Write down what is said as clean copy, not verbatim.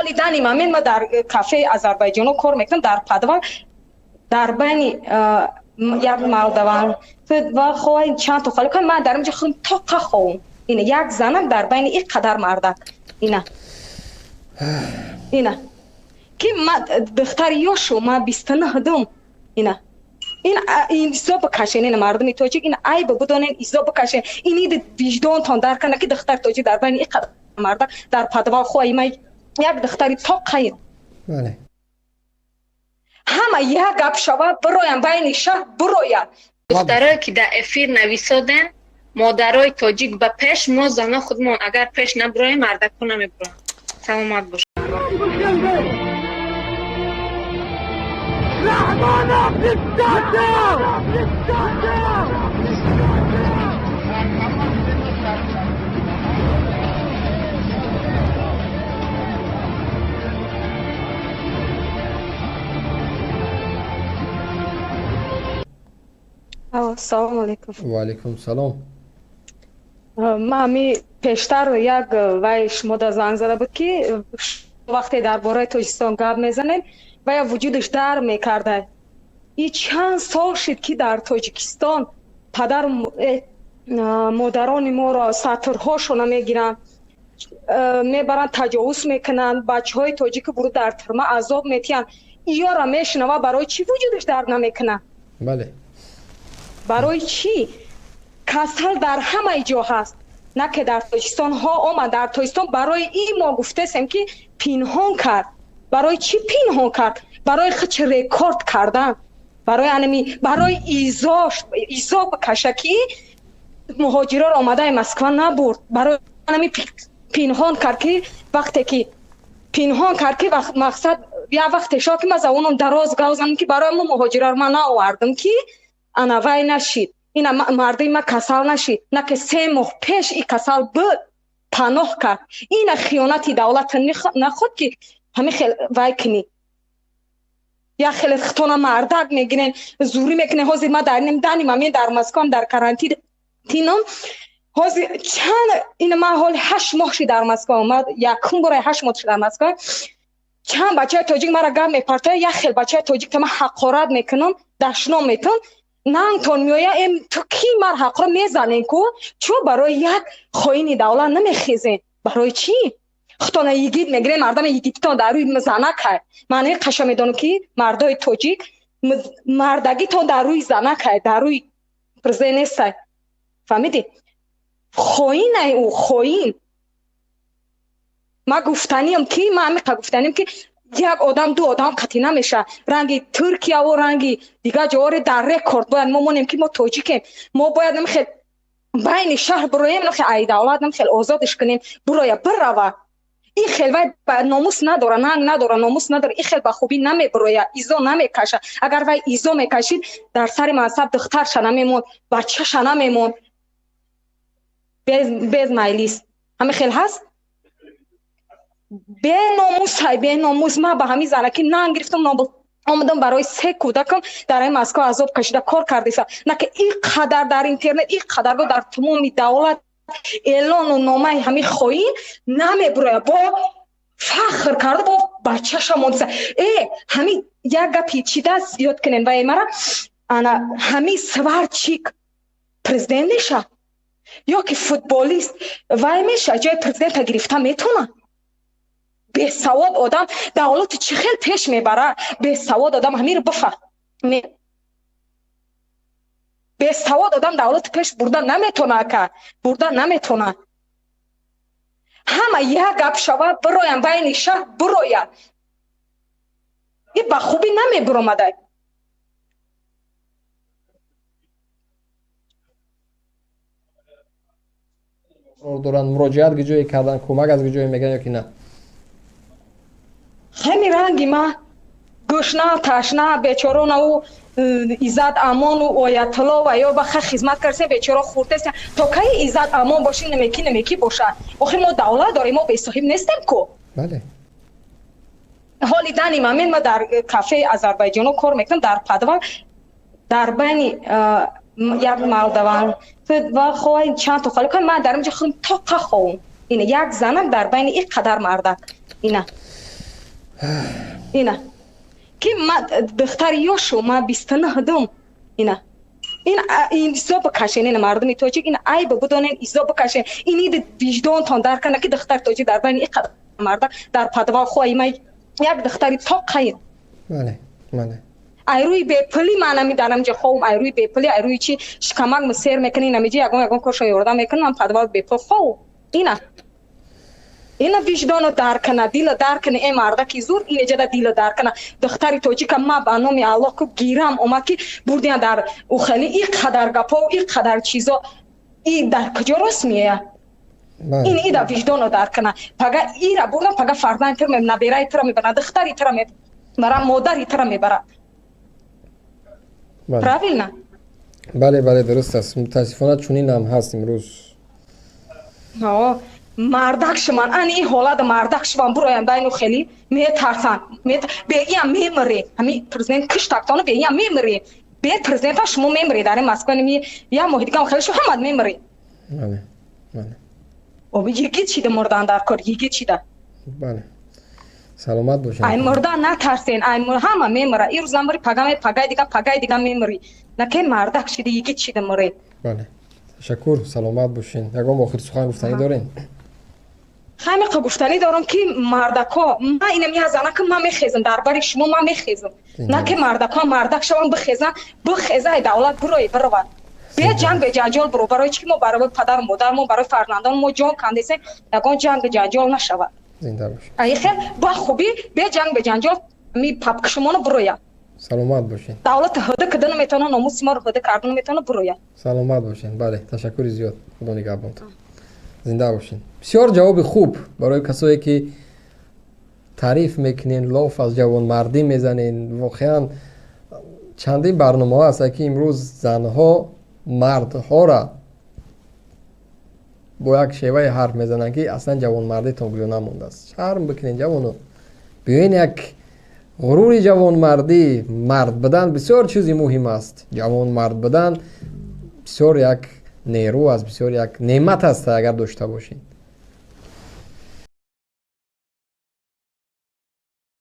Ҳоли дани мамин ма дар кафеи Азарбайҷоно кор мекунам, дар подвал, дар байни як молдаван ва хоҳ чанд то холи, ман дар инҷо худам тоқа ховум. Ина як занам дар байни ин қадар мардак. Ина. Ина. Ки ма духтари ёшу, ма 29 дум. Ина. Ин изо бикашен, ина мардуми тоҷик, ин айб бидонен, изо бикашен. Ин иди виҷдонтон дар кана, ки духтари тоҷик дар байни ин қадар мардак дар подвал хоҳ ма як духтари тоқаем. Бале. Ҳама як гап шава, бироям байни шаҳр, бирояд. Духтарое ки дар эфир нависоден, модарои тоҷик ба пеш, мо зано худмон агар пеш набуроем, мардако намебуроем. Саломат бош. Салому алейкум. Ва алейкум салом. Ма ҳами пештар як вай шумо да занг зада буд, ки вақте дар бораи Тоҷикистон гап мезанем, вая вуҷудаш дар мекарда. И чанд сол шид, ки дар Тоҷикистон падару модарони моро сатрҳошона мегиранд, мебаранд, таҷовуз мекунанд, бачаҳои тоҷики буру дар тюрма азоб метиҳанд. Иёра мешунава, барои чӣ вуҷудаш дард намекунад? Бале. Барои чӣ? Касал дар ҳамаи ҷо ҳаст, на ки дар Тоҷикистон. Ҳо, омад дар Тоҷикистон, барои ин мо гуфтесем, ки пинҳон кард. Барои чӣ пинҳон кард? Барои хич рекорд кардан, барои анами, барои изо бикаша, ки муҳоҷироро омадаи Москва набурд. Барои анами пинҳон кард, ки вақте ки пинҳон кард, ки мақсад як вақте шо, ки ман завоном дароз гав занам, ки барои мо муҳоҷироро ман наовардам, ки ана вай нашид, ина мардуми ма касал нашид. На ки 3 моҳ пеш и касал буд, паноҳ кард. Ина хиёнати давлат наход, ки ҳамин хел вай кунӣ. Як хеле хитона мардак мегирен, зурӣ мекунен. Ҳозир ма дар ним дани мамин дар Москвам, дар карантином. Ҳозир чанд ина ма ҳоли 8 моҳ шид дар Москва, ма якум бора 8 моҳ шид дар Москва. Чанд бачаи тоҷик мара гап мепартояд, як хел бачаи тоҷик та ман ҳақорат мекунам, дашном метам, нангтон меояд, эм ту ки мар ҳақро мезанен ку? Чо барои як хоини давлат намехезен? Барои чӣ? Худтона йигит мегирен, мардами йигититон дар рӯи занакай. Ман ин қаша медонам, ки мардои тоҷик мардагитон дар рӯи занакай, дар рӯи президент нестай. Фаҳмидӣ? Хоинай ӯ, хоин. Ман гуфтаниям, ки ман ҳамиқа гуфтаниям, ки як одам, ду одам қатъӣ намеша. Ранги Туркияву ранги дигар ҷоҳоре дар рекорд бояд мо монем, ки мо тоҷикем. Мо бояд намхел байни шаҳр бироем, намхел ай давлат намхел озодиш кунем, бироя, бирава. Ин хел вай номус надора, нанг надора, номус надора, ин хел ба хубӣ намебироя, изо намекаша. Агар вай изо мекашид, дар сари мансаб духтарша намемонд, бачаша намемонд. Без майлис. Ҳамин хел ҳаст? Беномусай, беномус. Ман ба ҳамин занаки нанг гирифтам, омадам барои 3 кӯдакам дар ин Москва азоб кашида кор кардеса. На ки ин қадар дар интернет, ин қадар дар тамоми давлат эълону номаи ҳамин хоин намебурояд. Бо фахр карда, бо бачаша мондеса. Ҳамин як гапи чида зиёд кунем вай мара, ана ҳамин сварчик президент меша ё ки футболист вай меша, ҷои президента гирифта метавонад? Бесавод одам давлати чӣ хел пеш мебарад? Бесавод одам ҳамиро бифаҳм. Бесавод одам давлати пеш бурда наметавонад, ака, бурда наметавонад. Ҳама як гап шава, бироям байни шаҳр, бирояд. И ба хубӣ намебуромадай. Доранд муроҷиат ҷое кардан, кӯмак аз ҷое мегиранд ё ки на? Ҳами ранги ма гӯшна, ташна, бечорона ӯ Иззат Амону Оятулло ва ё баха хизмат кардем, бечора хурдест. То кай Иззат Амон боши, намеки намеки бошад? Охи мо давлат дорем, мо бесоҳиб нестем ку. Бале. Ҳоли дани мамин ма дар кафеи Азарбайҷоно кор мекунам, дар подвал, дар байни як молдаван ва хоҳ чанд то холи, ман дар инҷо худам тоқа ховум. Ина як занам дар байни ин қадар мардак. Ина. Ина ки ма духтари ёшу ма 29 дум. Ина ин изо бикашен, ина мардуми тоҷик, ин айба бидонен, изо бикашен, ин иди виҷдонтон дар кана, ки духтари тоҷик дар байни ин қадар мардак дар подвал хоҳи, ма як духтари тоқаем. Бале, бале. Ай рӯи бепулӣ ман ами дар амиҷа ховум, ай рӯи бепулӣ, ай рӯи чи шикамак сер мекунӣ, намиҷа ягон коршо ёрдам мекунам, ман подвал бепул ховум. Ина виҷдоно дар кана, дила дар кана, э мардаки зур, инеҷада дила дар кана. Духтари тоҷика ма ба номи Аллоҳ ку гирам омад, ки бурдиан дар ухели и қадар гапо, и қадар чизо, и дар куҷо рост меояд? Ин ида виҷдоно дар кана. Пага ира бурдам, пага фарзанди тира, набераи тира мебарад, духтари тира мебарад, модари тира мебарад. Правильно? Бале, бале, дуруст аст. Мутаассифона, чунин ҳам ҳаст имрӯз. Мардак шуман, ани ин ҳолата мардак шуман буроям дайну хеле метарсанд, беиам мемире. Ҳами президент киштактону беиам мемире, бе президента шумо мемире дар ин Москва. Ними як моҳи дигам хеле шу ҳамад мемире. Бале, бале. Оби йигит шида мурдан дар кор, йигит шида. Бале, саломат бошед. Ай мурдан натарсен, ай ҳама мемира. Ин рӯз намири, пага, пагаи дига, пагаи дига мемири. Наке мардак шида, йигит шида муре. Бале, ташаккур, саломат бошен. Ягон охир сухан гуфтанӣ дорем? Ҳамиқа гуфтанӣ дорам, ки мардако, ма инам я занака, ма мехезам дар бари шумо, ма мехезам, на ки мардако мардак шаван, бихезан, бихеза, ай давлат бирои, биравад, бе ҷанг, бе ҷанҷол биро. Барои чи ки мо барои падару модар, мо барои фарзандон мо ҷон кандесем, ягон ҷангу ҷанҷол нашавад. Зинда бошед. Ай хел ба хубӣ, бе ҷанг, бе ҷанҷол ми папка шумоно бироя. Саломат бошед. Давлат ҳуда кида наметавона, номуси моро ҳуда карда наметавона, бироя. Саломат бошед. Бале, ташаккури зиёд, Худо нигаҳбонтон, зинда бошед. Бисёр ҷавоби хуб барои касое, ки таъриф мекунен, лоф аз ҷавонмардӣ мезанен. Воқеан, чандин барномаҳо ҳастанд, ки имрӯз занҳо мардҳоро бо як шеваи ҳарф мезананд, ки аслан ҷавонмардитон гӯё намондааст. Шарм бикунед, ҷавоно, биёен, як ғурури ҷавонмардӣ, мард будан бисёр чизи муҳим аст. Ҷавонмард будан бисёр як нерӯ аст, бисёр як неъмат аст, агар дошта бошед.